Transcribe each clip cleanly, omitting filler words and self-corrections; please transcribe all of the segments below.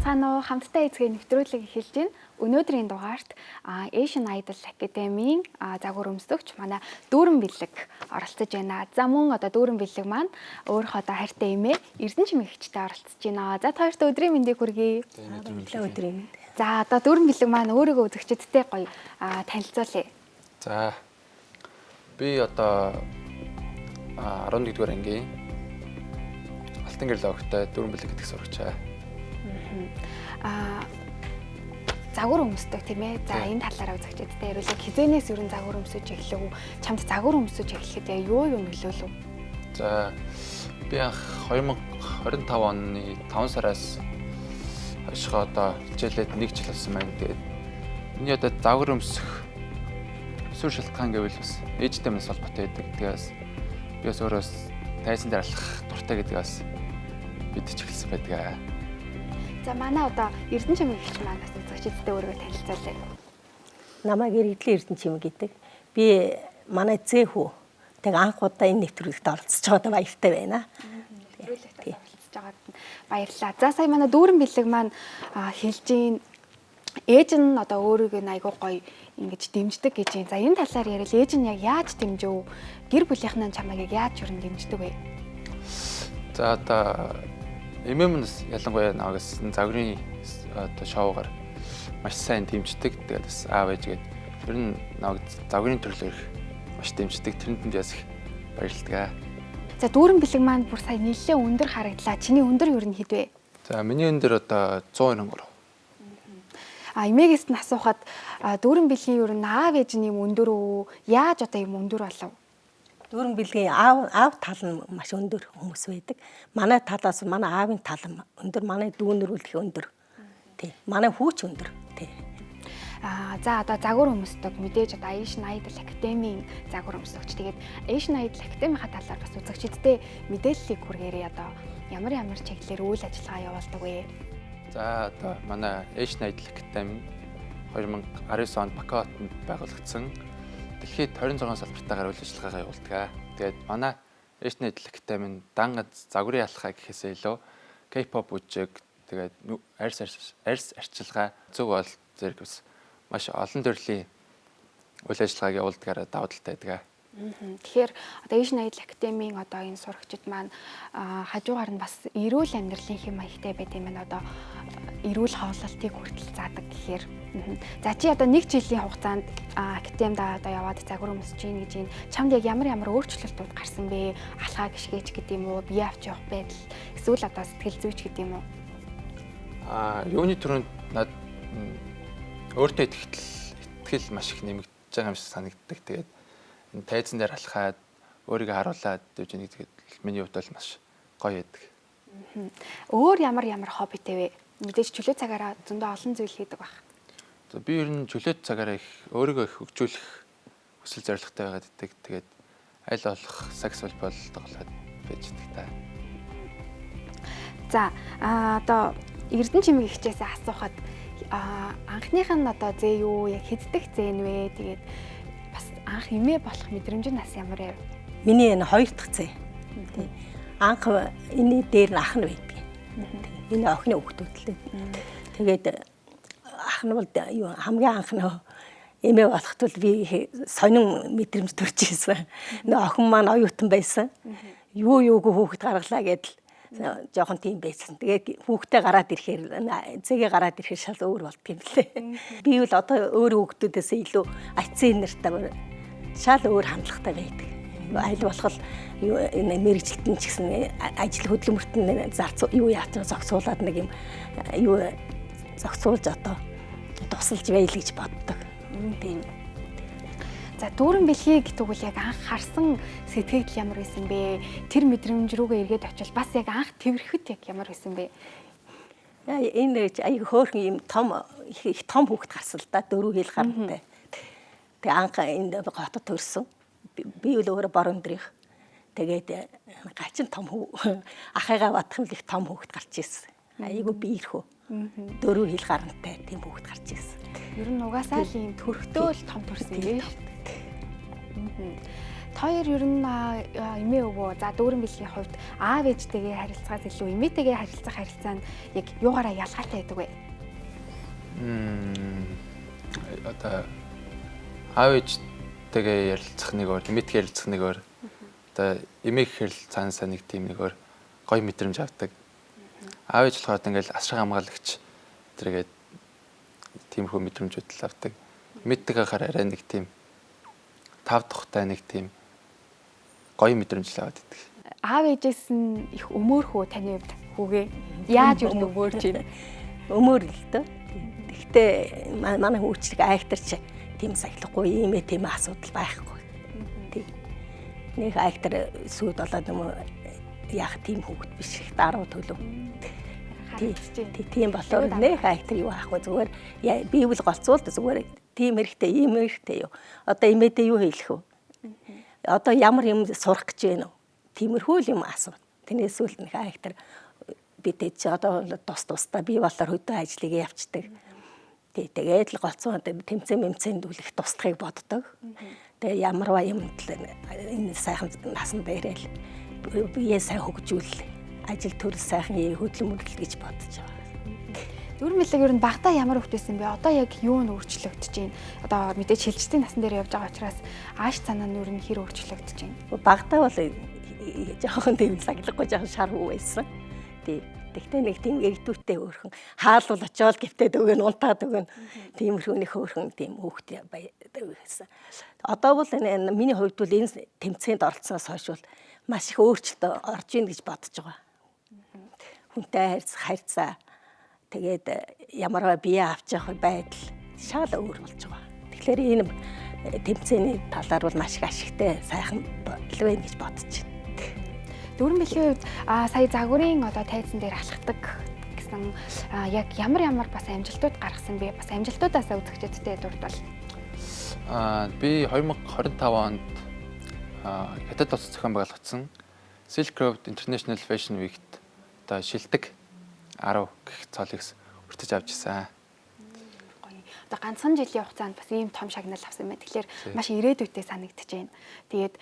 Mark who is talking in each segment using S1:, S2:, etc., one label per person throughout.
S1: Байцгаана уу? Хамтдаа эцгээ нэвтрүүлэг эхэлж байна. Өнөөдрийн дугаарт Asian Idol Academy-ийн загвар өмсөгч манай Дүүрэн Бэлэг оролцож байна. За мөн одоо Дүүрэн Бэлэг маань өөрийнхөө одоо хайртай эмээ Эрдэнэ чимэгчтэй оролцож байна. За та хоёрт өдрийн мэндийг хүргэе.
S2: Өдрийн мэнд.
S1: За одоо Дүүрэн Бэлэг маань өөрийгөө үзэгчдтэй гоё танилцуулъя.
S3: За би одоо 11-р ангийн Алтан гэрэл огтой Дүүрэн Бэлэг гэдэг сурагчаа.
S1: Загвар өмсдөг, тийм ээ. За, энэ талаараа үзэгчдэд яриулаа. Хизэнээс ер нь загвар өмсөж эхлэв үү? Чамд загвар өмсөж эхлэхэд яг юу юу нөлөөлөв?
S3: За, би анх 2025 оны 5 сараас хойшоо одоо хичээлээд 1 жил болсон байна. Тэгээд миний одоо загвар өмсөх сүр шалтгаан гэвэл бас ээжтэй мэс холбоотой байдаг. Тэгээд би бас өөрөө тайзан дээр алхах дуртай гэдэг бас мэдчих эхэлсэн байдаг.
S1: За, манай одоо Эрдэнэ чимэг ихч маань бас үзэгчдэд өөрийгөө танилцуулъя.
S2: Намайг Иргэдлийн Эрдэнэ чимэг гэдэг. Би манай зээ хүү. Тэг анх удаа энэ нэвтрүүлэгт оролцож байгаадаа баяртай байна.
S1: Нэвтрүүлэгт оролцож байгаад баярлалаа. За, сая манай Дүүрэн Бэлэг маань хэлж гин ээж нь одоо өөрийгөө айгуу гоё ингэж дэмждэг гэж юм. За, энэ талаар яриад, ээж нь яг яаж дэмжив? Гэр бүлийнхэн чамайг яг яаж юу дэмждэг вэ?
S3: За, одоо эмэм нь ялангуяа намайг загварын одоо шоугаар маш сайн дэмждэг. Тэгээд бас аав ээж гээд ер нь намайг загварын төрлөөр маш дэмждэг. Тэрэнд нь бас их баярлалаа.
S1: За, Дүүрэн Бэлэг маань бүр сая нэлээд өндөр харагдлаа. Чиний өндөр ер нь хэд вэ?
S3: За, миний өндөр одоо 193.
S1: Эмээгээс нь асуухад Дүүрэн Бэлгийн ер нь аав ээж нь юм өндөр үү? Яаж одоо юм өндөр болов?
S2: Дүүрэн Бэлгийн аав тал нь маш өндөр хүмүүс байдаг. Манай талаас манай аавын тал нь өндөр, манай дүүнэр үл их өндөр. Тий. Манай хүүч өндөр. Тий.
S1: За, одоо загвар өмсдөг, мэдээж одоо Asian Idol Academy-ийн загвар өмсөгч. Тэгээд Asian Idol Academy-ийн талаар бас үзэгчдэд мэдээллийг хүргээрэй. Одоо ямар ямар чиглэлээр үйл ажиллагаа явуулдаг вэ?
S3: За, одоо манай Asian Idol Academy 2019 онд Баку хотод байгуулагдсан. Дэлхийд 26 салбартаагаар үйл ажиллагаагаа явуулдаг. Тэгээд манай Asian Idol Academy нь дан ганц загварын алхаа гэхээсээ илүү K-pop бүжиг, тэгээд арьс арчилгаа, зөв бол зэрэг бас маш олон төрлийн үйл ажиллагааг явуулдгаараа давуу талтай байдаг.
S1: Тэгэхээр одоо Asian Idol Academy-ийн одоо энэ сурагчид маань хажуугаар нь бас эрүүл амьдралын хэм маягтай байт юм байна. Одоо эрүүл хооллолтыг хүртэл заадаг гэхээр. За, чи одоо нэг жилийн хугацаанд академид одоо яваад загвар өмсөж гин гэж юм. Чамд яг ямар ямар өөрчлөлтүүд гарсан бэ? Алхаа гიშгээч гэдэг юм уу? Бие авч явах байдал эсвэл одоо сэтгэл зүйч гэдэг юм уу?
S3: Юуны түрүүнд над өөртөө итгэл маш их нэмэгдэж байгаа юм шиг санагддаг. Тэгээд энэ тайзан дээр алхаад өөрийгөө харуулад явж байгаа, тэгээд миний хувьд бол маш гоё байдаг.
S1: Өөр ямар ямар хоббитэй вэ? Мэдээж чөлөө цагаараа зөндөө олон зүйл хийдэг байх.
S3: За, би ер нь чөлөөт цагаараа их өөрийгөө их хөгжүүлэх хүсэл зорилготой байгаад байдаг. Тэгээд аль болох сакс волейбол тоглоод байж байдаг та.
S1: За, одоо Эрдэнэ чимэг ихчээсээ асуухад анхных нь одоо зээ юу, яг хэддэх зээ нь вэ? Тэгээд бас анх эмээ болох мэдрэмж нь бас ямар вэ?
S2: Миний энэ хоёр дахь зээ. Тий. Анх энэ дээр нь ах нь байдаг. Энэ охины хүүхдүүд л дээ. Тэгээд ах нь бол юу, хамгийн анх нь эмээ болоход бол би сонин мэдрэмж төрж ирсэн. Нөө охин маань оюутан байсан. Юу юугүй хүүхэд гаргалаа гэдэл жоохон тийм байсан. Тэгээд хүүхдээ гараад ирэхээр, зээгээ гараад ирэхээр шал өөр болдго юм лээ. Би бол одоо өөр хүүхдүүдээс илүү ацийн нартай шал өөр хандлагатай байдаг. Аль болох юу энэ мэргэжилтэн ч гэсэн ажил хөдөлмөрт нь зарц юу яач зохицуулаад нэг юм юу зохицуулж одоо тусалж байл гэж боддог. Тийм.
S1: За, Дүүрэн Бэлгийг тэгвэл яг анх харсан сэтгэгдэл ямар байсан бэ? Тэр мэдрэмж рүүгээ эргээд очивол бас яг анх тэрхэд яг ямар байсан бэ?
S2: Энэ аяг хөөрхөн юм том их том хүүхэд гарсан л да, 4 хил гарантай. Тэгээ анх энэ хотод төрсөн. Би бол өөрөө бор өндрийнх. Тэгээд гачин том хүү ахыгаа бодох юм л их том хүүхэд гарч ирсэн. Айгу биерхүү. 4 хил гарантай тийм хүүхэд гарч ирсэн.
S1: Ер нь угаасаа л ийм төрхтөө л том төрсөн юм шүү дээ. Та хоёр ер нь эмээ өвөө за дүүрэн бэлгийн хувьд аав ээжтэйгээ харилцахаас илүү эмээтэйгээ харилцах харилцаа нь яг юугаараа ялгаатай байдаг вэ?
S3: Одоо аав ээжтэйгээ ярилцах нэг өөр, эмээтэйгээ ярилцах нэг өөр. Одоо эмээ гэхэл цаанаасаа нэг тийм нэг өөр гоё мэдрэмж авдаг. Аав ээж болохоор ингээл асраг хамгаалагч тэргээд тиймэрхүү мэдрэмжүүд л авдаг. Эмээтэйгээ хараа арай нэг тийм тав тухтай нэг тийм гоё мэдрэмж л аваад идэг.
S1: Аав ээжээс нь их өмөөрхөө таны хувьд хүүгээ яаж юу өмөөрч байна?
S2: Өмөөр л дөө. Гэхдээ манай хүүчлэг айхтарч тийм сахилахгүй ийм ээ тийм асуудал байхгүй. Тий. Нэг айхтар сүйд болоод юм яах тийм хүүхэд биш их даруй төлөв. Тийм болохоор нэх айхтар юу аахгүй зүгээр би бол голцуул зүгээр тийм хэрэгтэй ийм хэрэгтэй юу. Одоо эмээдээ юу хэлэх вэ? Одоо ямар юм сурах гэж байна вэ? Тиймэрхүү л юм асуу. Тэрнээс үл нэг айхтар бид чи одоо тус тусдаа би болохоор хөдөө ажлыг явцдаг. Тэгээд л голцоо тэмцээн мэмцээнд үлэх туслахыг боддог. Тэгээ ямарваа юмд л энэ сайхан насан дээрэл бие сайн хөгжүүл ажил төрөл сайхан хөдөлмөрлөл гэж бодож байгаа.
S1: Дүүрэн бэлэг ер нь багтаа ямар хөвгт байсан бэ? Одоо яг юу нь өөрчлөгдөж байна? Одоо мэдээж шилжилтийн насан дээр явж байгаа учраас ааш цанаа нь ер нь хэр өөрчлөгдөж байна?
S2: Багтаа бол жоохон тийм саглахгүй жоохон шар хүү байсан. Тий. Тэгтээ нэг тийм эрдүүтэй хөөрхөн хаалвал очиод гівтээд өгөн унтаад өгөн тиймэрхүү нэг хөөрхөн тийм хүүхд байдаг байсан. Одоо бол миний хувьд бол энэ тэмцээнд оролцсоноос хойш бол маш их өөрчлөлт орж ийн гэж бодож байгаа. Хүнтэй харьцаа тэгээд ямарваа бие авч явах байдал шал өөр болж байгаа. Тэгэхээр энэ тэмцээний талаар бол маш их ашигтай сайхан бодол байна гэж бодож байна.
S1: Дүүрэн бэлгийн хувьд сая загварын одоо тайзан дээр алхдаг гэсэн яг ямар бас амжилтууд гаргасан бэ? Бас амжилтуудаасаа үзэгчдэдтэй дурдвал.
S3: Би 2025 онд Хятад улс зохион байгуулагдсан Silk Road International Fashion Week-т одоо шилдэг 10 гэх цолыг хүртэж авч ирсэн.
S1: Гоё. Одоо ганцхан жилийн хугацаанд бас ийм том шагнал авсан юм байна. Тэгэхээр маш ирээдүйтэй санагдаж байна. Тэгээд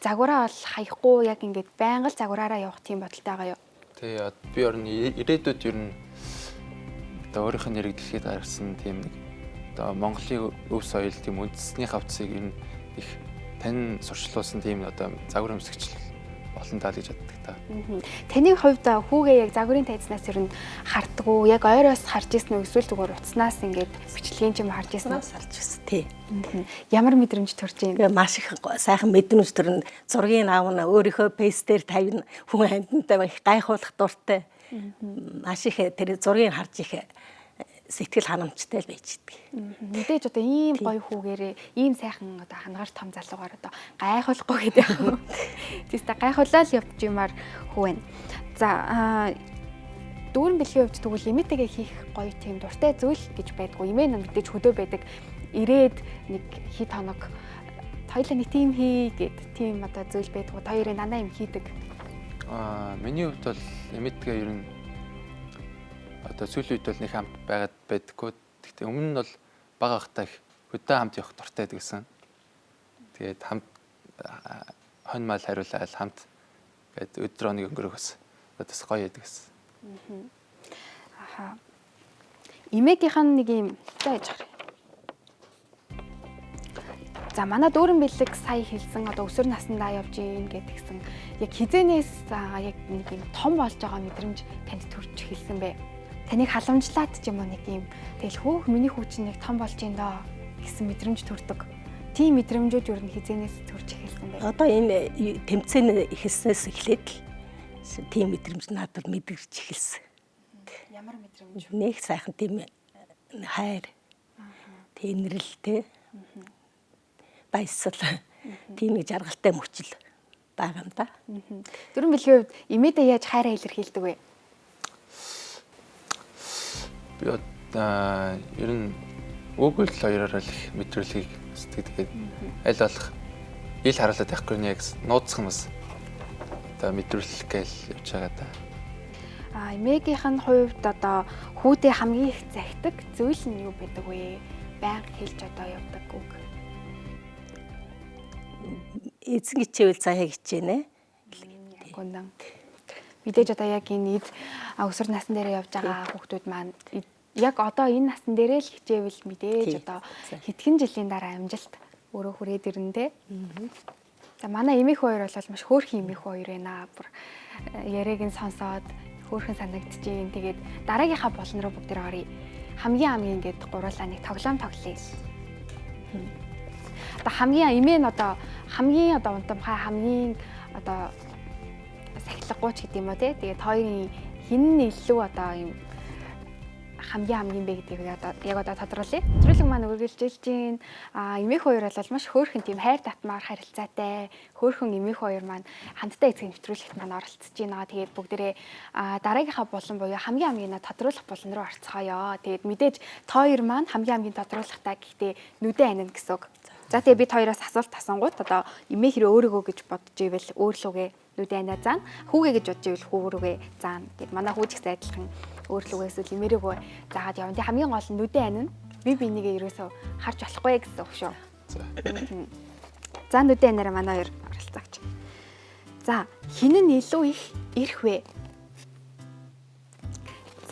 S1: загвараа бол хаяхгүй яг ингээд байнга л загвараараа явах тийм бодолтой байгаа юу?
S3: Тий, би ер нь ирээдүйд ер нь одоо өөрийнх нь нэрийг дэлхийд гаргасан тийм нэг одоо Монголын өв соёл тийм үндэсний хавцыг ер нь их тань сурчлуулсан тийм одоо загвар өмсгч олон тал гэж боддог та.
S1: Таны хувьд хүүгээ яг загварын тайзнаас ер нь хардгуу, яг ойроос харж ирсэн үү эсвэл зүгээр утаснаас ингээд бичлэгийн ч юм харж ирсэн үү?
S2: Харж ирсэн. Тий.
S1: Ямар мэдрэмж төрж байна?
S2: Маш их сайхан мэдрэмж төрнө. Зургийн аавна өөрийнхөө фейс дээр тавина. Хүн амьтантай их гайхуулах дуртай. Маш их тэр зургийг харж их сэтгэл ханамжтай л байж идэг.
S1: Мэдээж одоо ийм гоё хүүгээрээ ийм сайхан одоо хангаар том залуугаар одоо гайхуулахгүй гэдэг юм. Тиймээс гайхуулаад явж юмар хүү байна. За дүүрэн бэлгийн хувьд тэгвэл эмээтэйгээ хийх гоё тийм дуртай зүйл гэж байдгүй. Эмээ нь мэдээж хөдөө байдаг. Ирээд нэг хэд хоног хоёлаа нэг тийм хий гэд тийм одоо зүйл байдгүй. Та хоёрын дандаа юм хийдэг.
S3: Миний хувьд бол эмээтэйгээ ер нь одоо сүүлийн үед бол нэг хамт байгаад байдаггүй. Гэхдээ өмнө нь бол бага байхдаа их хөдөө хамт явах дуртай байдаг гэсэн. Тэгээд хамт хонь мал хариулаад хамт гээд өдөр хоног өнгөрөх бас бас гоё байдаг гэсэн.
S1: Аха. Эмээгийнх нь нэг юм за яж харъя. За манай дүүрэн бэлэг сая хэлсэн одоо өсвөр насндаа явж ийн гэдгсэн яг хизэнээс яг нэг юм том болж байгаа мэдрэмж танд төрж эхэлсэн бэ? Таныг халамжлаад ч юм уу нэг юм тэгэл хөөх миний хүү чинь нэг том болж ийн доо гэсэн мэдрэмж төрдөг. Тийм мэдрэмжүүд юу н хизэнээс төрж эхэлсэн бэ?
S2: Одоо энэ тэмцээн эхэлснээс эхлээд л тийм мэдрэмж надад мэдэрч эхэлсэн.
S1: Ямар мэдрэмж?
S2: Нэг сайхан тийм хайр, тэнэрлэлтэй, баясгал, тийм нэг жаргалтай мөчл байгаа юм да.
S1: Дөрвөн бэлгийн хувьд эмээдээ яаж хайраа илэрхийлдэг вэ?
S3: Би одоо ер нь үг үйл хоёроор л их мэдрүүлгийг хүсдэг. Тэгээд аль болох ил харуулаад явахгүй нь яг нууцх юм бас одоо мэдрүүлэх гээл явж байгаа да.
S1: Эмээгийнх нь хувьд одоо хүүдээ хамгийн их захидаг зүйл нь юу байдаг вэ? Байнга хэлж одоо явдаг үг.
S2: Эзэн хичээвэл цаашаа хичээнэ.
S1: Яг үнэн. Мэдээж одоо яг энэ эд өсвөр насн дээрээ явж байгаа хүүхдүүд маань яг одоо энэ насн дээрээ л хичээвэл мэдээж одоо хэдхэн жилийн дараа амжилт өөрөө хүрээд ирнэ те. За манай эмээх хоёр бол маш хөөрхөн эмээх хоёр байна. Бүр яриаг нь сонсоод хөөрхөн санагдчихээн. Тэгээд дараагийнхаа болон руу бүгд оръё. Хамгийн хамгийн ингээд гуруулаа нэг тоглоом тоглоё. Одоо хамгийн эмээ нь одоо хамгийн одоо унтамхай хамгийн одоо сахилгагүй ч гэдэг юм уу те. Тэгээд хоёрын хин нь илүү одоо юм хамгийн хамгийн бэ гэдгийг одоо яг одоо тодруулъя. Нэвтрүүлэг маань үргэлжилж байна. Эмээх хоёр бол маш хөөрхөн тийм хайр татмаар харилцаатай хөөрхөн эмээх хоёр маань хамтдаа эцэг нэвтрүүлэгт маань оролцож байна. Тэгээд бүгдээрээ дараагийнхаа булан буюу хамгийн хамгийн тодруулах булан руу орцгоё. Тэгээд мэдээж та хоёр маань хамгийн хамгийн тодруулахтай гэхдээ нүдэн анина гэсэн үг. За тэгээ бид хоёроос асуулт асуунгууд одоо эмээ хэрэг өөрийгөө гэж бодож ивэл өөрлөгөө нүдэн анаа заана. Хүүгээ гэж бодож ивэл хүү рүүгээ заана. Тэгэд манай хүү ч гэсэн адилхан өөрлөгөө эсвэл эмээрэгөө заагаад явна. Тэг хамгийн гол нь нүдэн анина. Би бинийгээ ерөөсөө харж болохгүй гэсэн үг шүү.
S3: За.
S1: За нүдэн анаараа манай хоёр оролцоогч. За хэн нь илүү их ирэх вэ?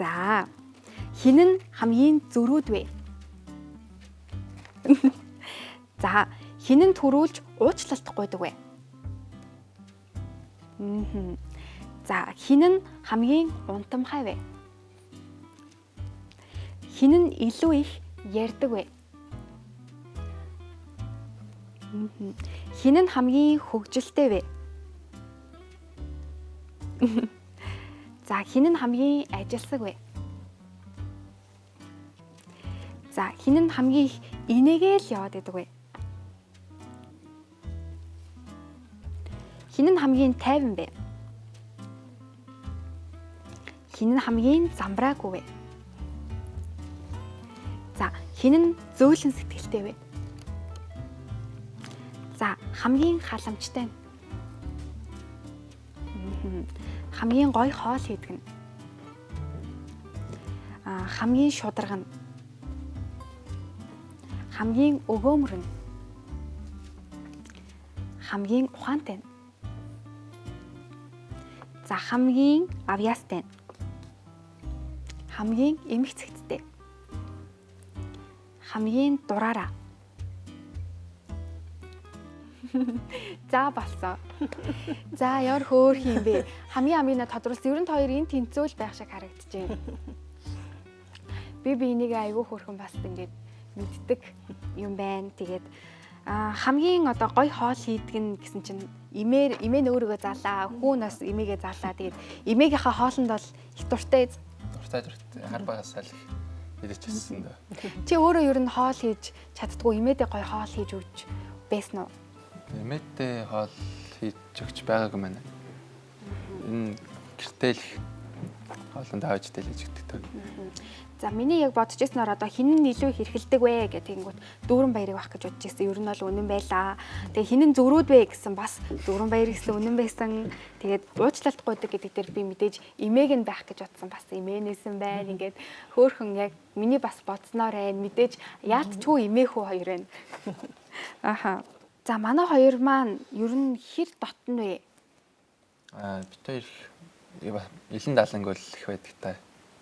S1: За хэн нь хамгийн зөрүүд вэ? За хэн нь төрүүлж уучлалт гуйдаг вэ? За хэн нь хамгийн унтамхай вэ? Хэн нь илүү их ярьдаг вэ? Хэн нь хамгийн хөгжилтэй вэ? За хэн нь хамгийн ажилсаг вэ? За хэн нь хамгийн их инээгээл яваад байдаг вэ? Хэн нь хамгийн тайван бэ? Хэн нь хамгийн замбраагүй вэ? За хэн нь зөөлөн сэтгэлтэй вэ? За хамгийн халамжтай нь. Хамгийн гоё хоол хийдэг нь. Хамгийн шударга нь. Хамгийн өгөөмөр нь. Хамгийн ухаантай нь. За хамгийн авьяастай нь. Хамгийн эмх цэгцтэй. Хамгийн дураараа. За болсон. За ямар хөөрхөн юм бэ? Хамгийн хамгийн тодруулсан. Ер нь хоёр энэ тэнцөөл байх шиг харагдаж байна. Би энийг айгүй хөөрхөн бас ингээд мэддэг юм байна. Тэгээд хамгийн одоо гоё хоол хийдэг нь гэсэн чинь эмээ нь өөрийгөө заалаа, хүү нас эмээгээ заалаа. Тэгээд эмээгийнхаа хоолнд бол их дуртай.
S3: Дуртай. Хар багасаа л идчихсэн дээ.
S1: Чи өөрөө ер нь хоол хийж чаддгүй, эмээдээ гоё хоол хийж өгч байсан уу?
S3: Эмээдээ хоол хийж өгч байгаагүй маань. Энэ гэртээ л хоолнд авч идэл хийж өгдөг.
S1: За миний яг бодож ирснээр одоо хэн нь илүү их эрхэлдэг вэ гэх тэгэнгүүт дүүрэн баярыг авах гэж бодож ирсэн. Ер нь бол үнэн байлаа. Тэгээ хэн нь зөрүүд вэ гэсэн бас дүүрэн баяр гэсэн үнэн байсан. Тэгээд уучлалт гуйдаг гэдэг дээр би мэдээж эмээг нь байх гэж бодсон. Бас эмээнээсэн байна. Ингээд хөөхөн яг миний бас бодсноор байна. Мэдээж яалтчгүй эмээх үү хоёр байна. Аха. За манай хоёр маань ер нь хэр дотно вэ?
S3: Бид хоёр илэн даланг бол их байдаг та.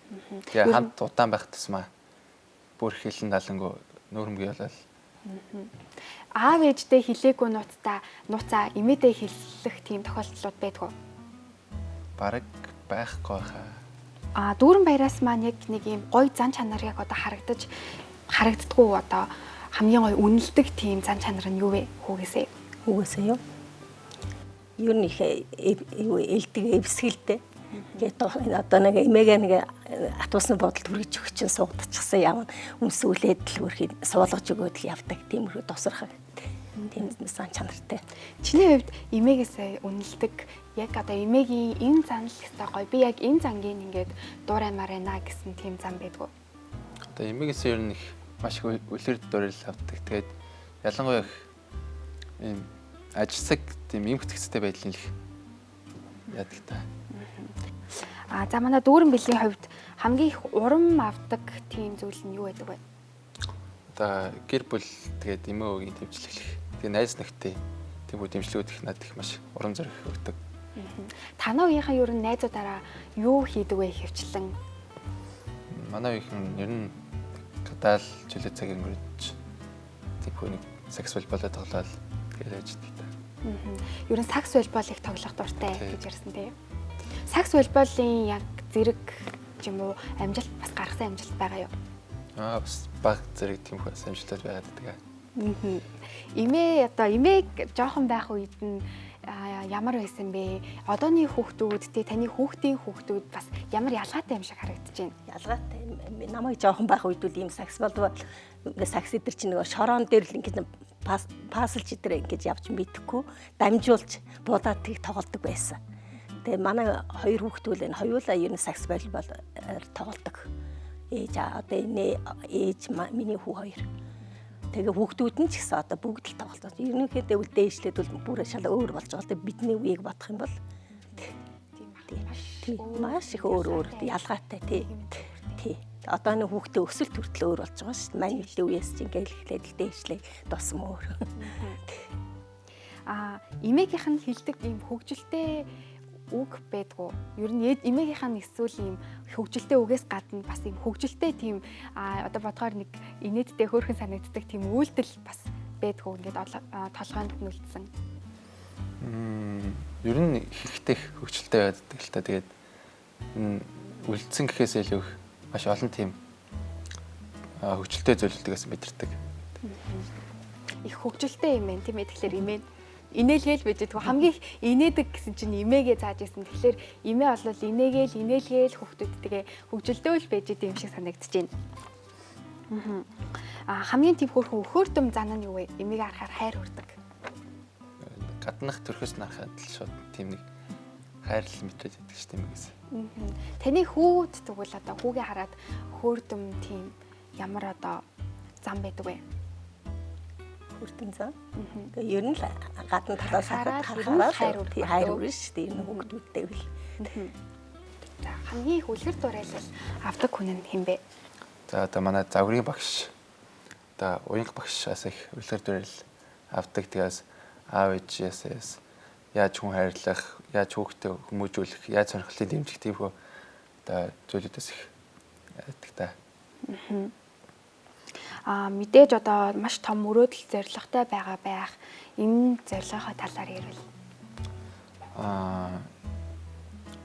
S3: Тэгээ хамт удаан байх тусмаа бүр их илэн даланг нүүрмгий болол.
S1: Аав ээждээ хилээгүй нууцаа эмээдээ хэллэх тийм тохиолдлууд байдгүй.
S3: Бараг байхгүй хаа.
S1: Дүүрэн баяраас маань яг нэг юм гоё зан чанар яг одоо харагддаггүй одоо хамгийн гоё үнэлдэг тийм зан чанар нь юу вэ? Хүүгээсээ.
S2: Хүүгээсээ юу? Ер нь их юу элдэг эвсгэлтэй. Тэгээд одоо нэг эмээгээ нэг атуусан бодолд хүргэж өгч чинь суугдчихсан яв өмсүүлээд л хөрхий суулгаж өгөөд л явдаг. Тиймэрхүү тусархаг. Тийм зан чанартай.
S1: Чиний хувьд эмээгээсээ үнэлдэг яг одоо эмээгийн энэ зан л ёстой гоё. Би яг энэ зангийн ингээд дуураймаар байна гэсэн тийм зан байдгүй.
S3: Одоо эмээгээсээ ер нь их маш их үлэр дурил авдаг. Тэгээд ялангуяа их ийм ажилсаг тийм эмх зэгцтэй байдлын л их яадаг та.
S1: За манай дүүрэн бэлгийн хувьд хамгийн их урам авдаг тийм зүйл нь юу байдаг вэ?
S3: Одоо гэр бүл тэгээд эмээ өвгийн тэмцлэх. Тэгээ найз нөхдөд Тийм үү дэмжлэгүүд их надад их маш урам зориг өгдөг.
S1: Танаа үеийнхэн ер нь найзуудаараа юу хийдэг вэ хөвчлэн?
S3: Манай үеийнхэн ер нь гадаал чөлөө цаг өнгөрөж тийм хөө нэг сакс волейболоо тоглоод тэгэл байж байдаг та.
S1: Ер нь сакс волейбол их тоглох дуртай гэж ярьсан тийм. Сакс волейболын яг зэрэг ч юм уу амжилт бас гаргасан амжилт байгаа юу?
S3: Бас баг зэрэг тийм хөө амжилтууд байгаад байдаг.
S1: Эмээ одоо эмээг жоохон байх үед нь ямар байсан бэ? Одооны хүүхдүүд те таны хүүхдийн хүүхдүүд бас ямар ялгаатай юм шиг харагдаж байна.
S2: Ялгаатай. Намайг жоохон байх үед үл ийм сакс болов сакс эдэр чинь нөгөө шорон дээр л ингэж паслж эдэр ингэж явж мэдэхгүй дамжуулж буудаад тийг тоглодог байсан. Тэгээ манай хоёр хүүхэд үл энэ хоёулаа ер нь сакс волейбол тоглодог. Ээж одоо энэ ээж миний хүү хоёр. Тэгээ хүүхдүүд нь ч гэсэн одоо бүгд л тоглолтоо. Ерөнхийдөө үл дээшлээд бол бүр шал өөр болж байгаа л да. Бидний үеийг бодох юм бол тийм маш их өөр өөр ялгаатай тий. Тий. Одооны хүүхдээ өсөлт хүртэл өөр болж байгаа шүү дээ. Манай үеэс чинь ингээл эхлээд л дээшлээ тусам өөр.
S1: Эмээгийнх нь хэлдэг ийм хөгжилтэй үг байдгүй. Ер нь эмээгийнх нь эсвэл ийм хөгжилтэй үгээс гадна бас ийм хөгжилтэй тийм одоо бодгоор нэг инээдтэй хөөрхөн санагддаг тийм үйлдэл бас байдгүй. Ингээд толгойнд нь үлдсэн.
S3: Ер нь ихтэй хөгжилтэй байдаг л та. Тэгээд үлдсэн гэхээс илүү их маш олон тийм хөгжилтэй зүйлүүдээс мэдэрдэг.
S1: Их хөгжилтэй юм байна тийм ээ. Тэгэхээр эмээ инээлгээл байж байгаа. Хамгийн их инээдэг гэсэн чинь эмээгээ зааж исэн. Тэгэхээр эмээ бол инээгээл инээлгээл хүүхдүүдтэйгээ хөгжилтэй л байж идэм юм шиг санагдаж байна. Хамгийн тийм хөөрхөн өхөөртөм зан нь юу вэ? Эмээг харахаар хайр хүрдэг.
S3: Гаднах төрхөөс нь харахад л шууд тийм нэг хайрлал мэдрээд байдаг шүү дээ эмээгээс.
S1: Таны хүүд тэгвэл одоо хүүгээ хараад хөөрдөм тийм ямар одоо зам байдаг вэ?
S2: Хүртэн зам. Тэгээ ер нь л гадна талаас харахаараа хайр үрнэ шүү дээ. Энэ хүүхдүүдтэй үл.
S1: За хамгийн их үлгэр дуурайлал авдаг хүн нь хэн бэ?
S3: За одоо манай загварын багш одоо уянга багшаас их үлгэр дуурайл авдаг. Тэгээс аав ээжээс яаж хүн хайрлах, яаж хүүхдээ хүмүүжүүлэх, яаж сонирхлыг дэмжих тийм хөө одоо зүйлүүдээс их байдаг та.
S1: Мэдээж одоо маш том мөрөөдөл зорилготой байгаа байх. Энэ зорилгынхоо талаар ярил.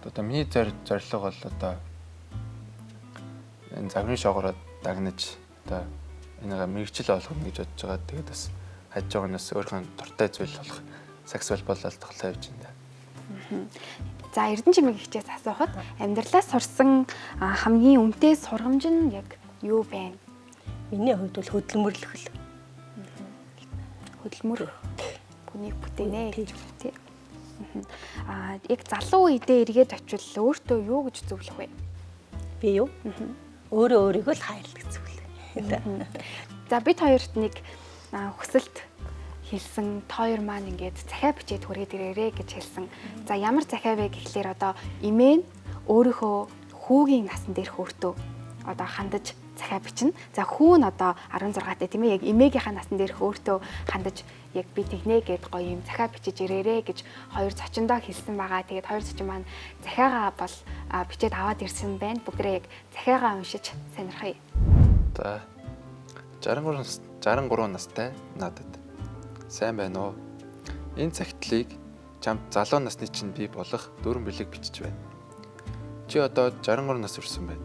S3: Одоо миний зорилго бол одоо энэ загварын шоогороо дагнаж одоо энийг мэргэжил олгоно гэж бодож байгаа. Тэгээд бас хажуугаас өөрийнхөө дуртай зүйл болох сакс волейболоор тоглоо явж байна.
S1: За Эрдэнэ чимэг ихчээс асуухад амьдралаас сурсан хамгийн үнэтэй сургамж нь яг юу бэ?
S2: Миний хувьд бол хөдөлмөрлөх л.
S1: Хөдөлмөр хүнийг бүтээнэ гэж тий. Яг залуу үедээ эргээд очивол өөртөө юу гэж зөвлөх вэ?
S2: Би юу? Өөрөө өөрийгөө л хайрлах зөвлөх.
S1: За бид хоёрт нэг хүсэлт хэлсэн, та хоёр маань ингээд захиа бичээд хүрээд ирээрээ гэж хэлсэн. За ямар захиа вэ гэхлээр одоо эмээ нь өөрийнхөө хүүгийн насан дээрх өөртөө одоо хандаж захиа бичнэ. За хүү нь одоо 16 тай тийм ээ яг эмээгийнхаа насан дээрх өөртөө хандаж яг би тэгнэ гэд гоё юм захиа бичиж ирээрээ гэж хоёр зочиндоо хэлсэн байгаа. Тэгээд хоёр зочин маань захиагаа бол бичээд аваад ирсэн байна. Бүгдээ яг захиагаа уншиж сонирхъя.
S3: За 63 настай надад сайн байна уу? Энэ цагтлыг чамд залуу насны чинь бий болох дөрвөн бэлэг бичиж байна. Чи одоо 63 нас хүрсэн байна.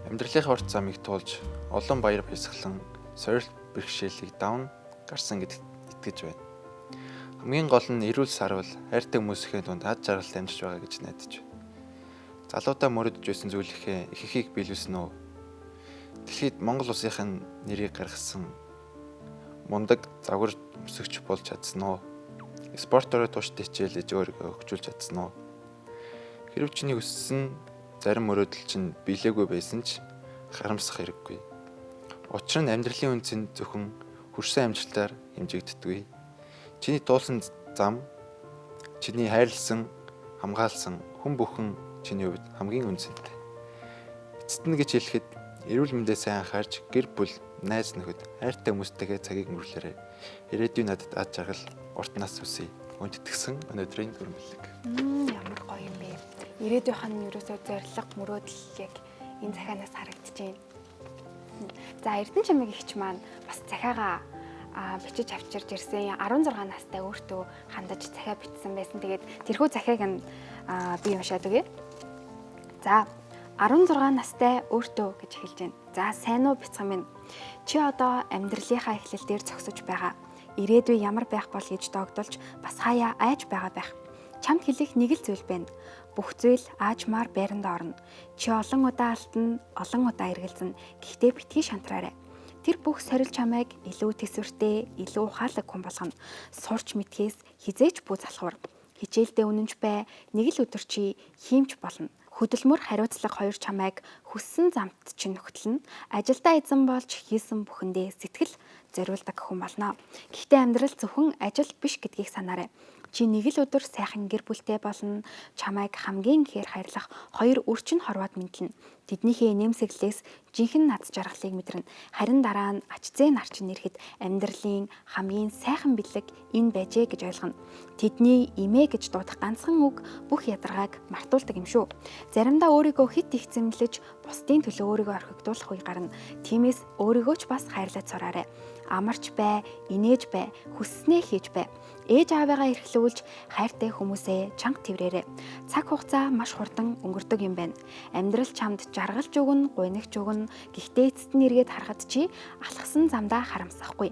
S3: Амьдралынхаа урт замыг туулж олон баяр баясгалан сорилт бэрхшээлийг давн гарсан гэдэгт итгэж байна. Хамгийн гол нь эрүүл сарвал хайртай хүмүүсийн дунд ад жаргалтай амьдарч байгаа гэж найдаж байна. Залуудаа мөрөдөж байсан зүйлийнхээ их ихийг биелүүлсэн үү? Дэлхийд Монгол улсынхын нэрийг гаргасан мундаг загвар өмсөгч болж чадсан уу? Спортоор тууштай хичээлж өөрийгөө хөгжүүлж чадсан уу? Хэрв чиний хүссэн зарим мөрөөдөл чинь биелээгүй байсан ч харамсах хэрэггүй. Учир нь амьдралын үнц нь зөвхөн хүрсэн амжилтаар хэмжигддэггүй. Чиний туулсан зам, чиний хайрлсан, хамгаалсан хүн бүхэн чиний хувьд хамгийн үнцэнтэй. Эцэст нь гэж хэлэхэд эрүүл мэндээ сайн анхаарч гэр бүл, найз нөхөд, хайртай хүмүүстэйгээ цагийг өнгөрүүлээрэй. Ирээдүйн надад ад жаргал, Урт нас хүсье. Хүндэтгсэн өнөөдрийн дүүрэн бэлэг.
S1: Ямар гоё юм бэ. Ирээдүйнх нь ерөөсөө зориг, мөрөөдөл яг энэ захианаас харагдаж байна. За, Эрдэнэ чимэг ихч маань бас захиагаа бичиж авчирж ирсэн. 16 настай өөртөө хандаж захиа бичсэн байсан. Тэгээд тэрхүү захиаг нь би уншаад өгье. За, 16 настай өөртөө гэж хэлж байна. За, сайн уу бяцхан минь. Чи одоо амьдралынхаа эхлэл дээр зогсож байгаа. Ирээдүй ямар байх бол гэж догдолж бас хаяа айж байгаа байх. Чамд хэлэх нэг л зүйл байна. Бүх зүйл аажмаар байранд орно. Чи олон удаа алтна, олон удаа эргэлзэнэ. Гэхдээ битгий шантраарай. Тэр бүх сорил чамайг илүү төсвөртэй, илүү ухаалаг хүн болгоно. Сурч мэдхээс хизээч бүү залхуур. Хичээлдээ үнэнч бай, нэг л өдөр чи хиймч болно. Хөдөлмөр, хариуцлага хоёр чамайг хүссэн замт чинь нөхтлөнө. Ажилдаа эзэн болж хийсэн бүхэндээ сэтгэл зориулдаг хүн болно. Гэхдээ амьдрал зөвхөн ажил биш гэдгийг санаарай. Чи нэг л өдөр сайхан гэр бүлтэй болно. Чамайг хамгийн ихээр хайрлах хоёр өрчин хорвоод мэдлэнэ. Тэднийхээ нэмсэглээс жинхэнэ над жаргалыг мэдэрнэ. Харин дараа нь ач зээ нар чинь ирэхэд амьдралын хамгийн сайхан бэлэг энэ байжээ гэж ойлгоно. Тэдний имээ гэж дуудах ганцхан үг бүх ядаргааг мартуулдаг юм шүү. Заримдаа өөрийгөө хит их зэмлэж бусдын төлөө өөрийгөө орхигдуулах үе гарна. Тиймээс өөрийгөө ч бас хайрлаж сураарай. Амарч бай, инээж бай, хүсснээ хийж бай. Ээж аавыгаа эрхлүүлж хайртай хүмүүсээ чанга тэрвэрээрэй. Цаг хугацаа маш хурдан өнгөрдөг юм байна. Амьдрал чамд жаргалж өгнө, гуйнагч өгнө. Гэхдээ эцэст нь эргээд харахад чи алхсан замдаа харамсахгүй.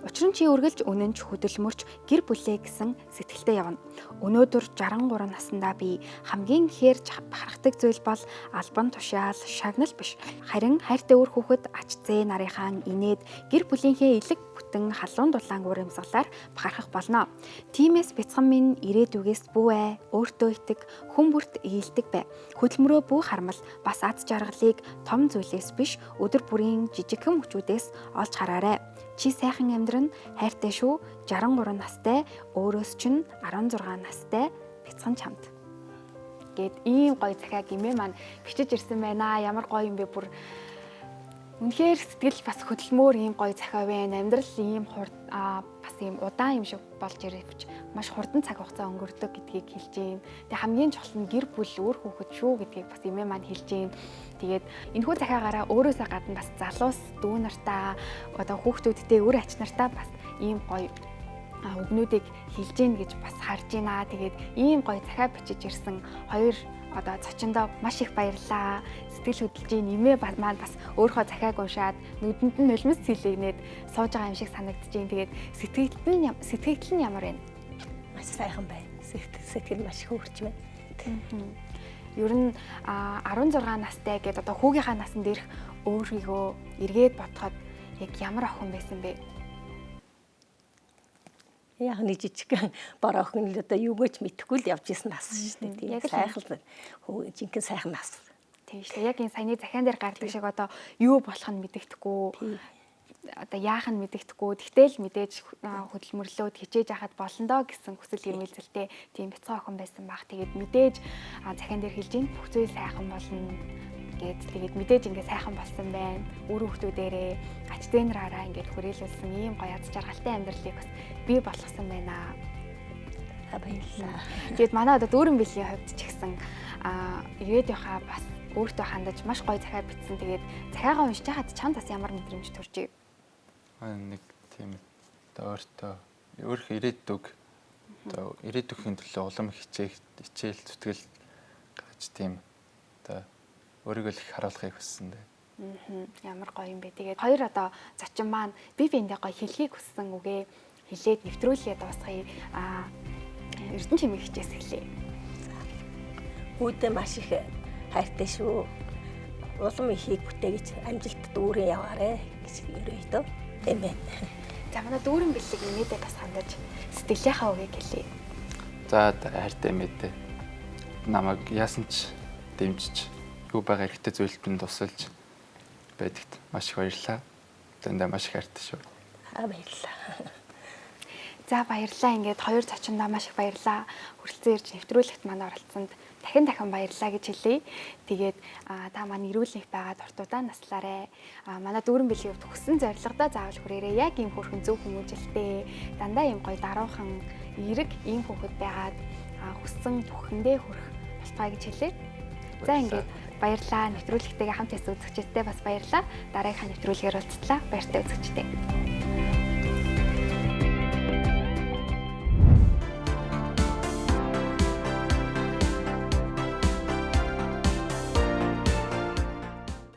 S1: Учир нь чи үргэлж үнэнч, хөдөлмөрч, гэр бүлээ гэсэн сэтгэлтэй явна. Өнөөдөр 63 наснда би хамгийн ихээр бахархдаг зүйл бол албан тушаал, шагнал биш. Харин хайртай үр хүүхэд, ач зээ нарынхаа инээд, гэр бүлийнхээ элэг бүтэн халуун дулаан урамсгалаар бахархах болно. Тиймээс бяцхан минь ирээдүгээс бүү ай, өөртөө итэг, хүн бүрт ээлдэг бай. Хөдөлмөрөө бүү хармал, бас аз жаргалыг том зүйлээс биш, өдөр бүрийн жижигхэн мөчүүдээс олж хараарай. Чи сайхан амьдран, хайртай шүү. 63 настай өөрөөс чинь 16 настай бяцхан чамд. Гээд ийм гоё захиаг эмээ маань бичиж ирсэн байна. Ямар гоё юм бэ бүр. Үнэхээр сэтгэл бас хөдөлмөр ийм гоё захиа байна. Амьдрал ийм хурд бас ийм удаан юм шиг болж ирвч маш хурдан цаг хугацаа өнгөрдөг гэдгийг хэлж байна. Тэгээ хамгийн чухал нь гэр бүл, үр хүүхэд шүү гэдгийг бас эмээ маань хэлж байна. Тэгээд энэхүү захиагаараа өөрөөсөө гадна бас залуус дүү нартаа, одоо хүүхдүүдтэй, үр ач нартаа бас ийм гоё үгнүүдийг хэлж гин гэж бас харж байна. Тэгээд ийм гоё захиа бичиж ирсэн хоёр одоо зочиндоо маш их баярлалаа. Сэтгэл хөдлөж нэмээ маань бас өөрийнхөө захиаг уншаад нүдэнд нь нулимс цэлэгнээд сууж байгаа юм шиг санагдаж байна. Тэгээд сэтгэл нь ямар байна?
S2: Маш сайхан байна. Сэтгэл маш хөөрч байна.
S1: Ер нь 16 настай гэдээ одоо хүүгийнхаа насан дээрх өөрийгөө эргээд бодоход яг ямар охин байсан бэ?
S2: Яг нэг жижигхэн бор охин л одоо юугөөч мэдэхгүй л явж исэн нас шүү дээ. Тийм сайхан жинхэнэ сайхан нас.
S1: Тийм шүү дээ. Яг энэ саяны захиан дээр гардаг шиг одоо юу болох нь мэдэгдэхгүй. Одоо яах нь мэдэгдэхгүй. Тэгтэл мэдээж хөдөлмөрлөөд хичээж хахад болно доо гэсэн хүсэл эрмэлзэлтэй тийм бяцхан охин байсан баг. Тэгээд мэдээж захиан дээр хэлж ийн бүх зүйл сайхан болно гээд тэгээд мэдээж ингээ сайхан болсон байна. Үр хүүхдүүдээрээ ач зээнраараа ингээд хүрээлүүлсэн ийм гоё аз жаргалтай амьдралыг бас бий болгосон байна.
S2: Баярлалаа.
S1: Тэгээд манай одоо дүүрэн бэлгийн хувьд ч гэсэн ирээдүйнхаа бас өөртөө хандаж маш гоё захиа бичсэн. Тэгээд захиагаа уншиж хахад чамд бас ямар мэдрэмж төржээ?
S3: Нэг тийм одоо өөртөө өөрөх ирээдүг одоо ирээдүйн төлөө улам хичээл зүтгэл гаргаж тийм одоо өөрийгөө л их харуулахыг хүссэн дээ.
S1: Ямар гоё юм бэ. Тэгээд хоёр одоо зочин маань бие биендээ гоё хэлхийг хүссэн үгээ хэлээд нэвтрүүлгээ дуусгая. Эрдэнэ чимээ хичээс эхлэе.
S2: Хүүдээ маш их хайртай шүү. Улам ихийг бүтээгч амжилтад үүрэн яваарэ гэж өрөөе дөө. Тийм байна.
S1: За манай дүүрэн бэлэг эмээдээ бас хандаж сэтгэлийнхаа үгийг хэлье.
S3: За хайртай эмээдээ. Намайг яасан ч дэмжиж юу байгаа хэрэгтэй зүйлд нь тусалж байдагт маш их баярлалаа. Дандаа маш их хайртай шүү.
S2: Баярлалаа.
S1: За, баярлалаа. Ингээд хоёр зочиндоо маш их баярлалаа. Хүрэлцэн ирж нэвтрүүлэгт маань оролцсонд дахин дахин баярлалаа гэж хэлье. Тэгээд та маань эрүүл их байгаа дуртудаа наслаарай. Манай дүүрэн бэлгийн хувьд хүссэн зорилгодоо заавал хүрээрэй. Яг ийм хөөрхөн зөв хүмүүжлтэй, дандаа ийм гоё даруухан эерэг ийм хүүхэд байгаад хүссэн бүхэндээ хүрэх болтугай гэж хэлье. За, ингээд баярлалаа. Нэвтрүүлэгтэйгээ хамт байсан үзэгчдэдээ бас баярлалаа. Дараагийнхаа нэвтрүүлгээр уулзтлаа. Баяртай үзэгчдээ.